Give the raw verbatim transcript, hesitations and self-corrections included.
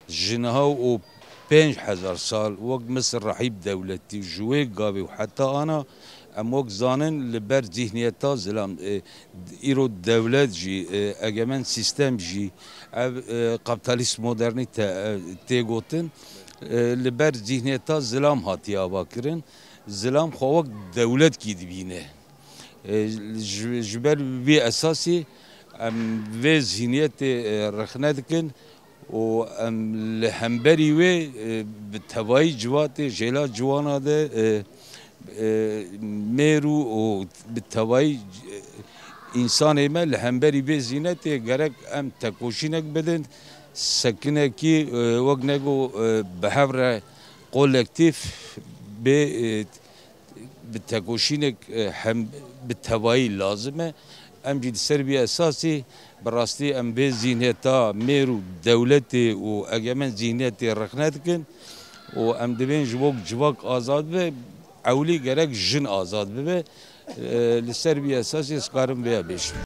Ji niha û pênc hezar sal wek Misir rahîb dewletî ji wê gavê û heta ana em wek zanin li ber zîhniyeta zilam, e, îro dewlet jî, e, egemen sîstem jî, ev, e, kaptalîst modernîte, e, tê gotin, e, li ber zîhniyeta zilam hatiye avakirin. Zilam xwe wek dewletkî dibîne. E, ji, ji ber vê esasî em vê zîhniyetê, e, rexne dikin û em li hemberî wê, e, bi tevayî civatê jêla ciwana de, e, e, mêr û, û bi tevayî, e, însanê me li hemberî vê zîhnetê gerek em tekoşînek bidin, sekinekî, e, wek nego, e, bi hev re kolektîf bê, e, bi tekoşînek, e, hem bi tevayî lazim e. Em jî li ser vî esasî bi rastî em vê zîhniyeta mêr û dewletê û egemen zîhniyetê rexne dikin û em divên ji bo civak azad bibe, ewlî gerek jin azad bibe. E, li ser vî esasî ez karim vêya bêjim.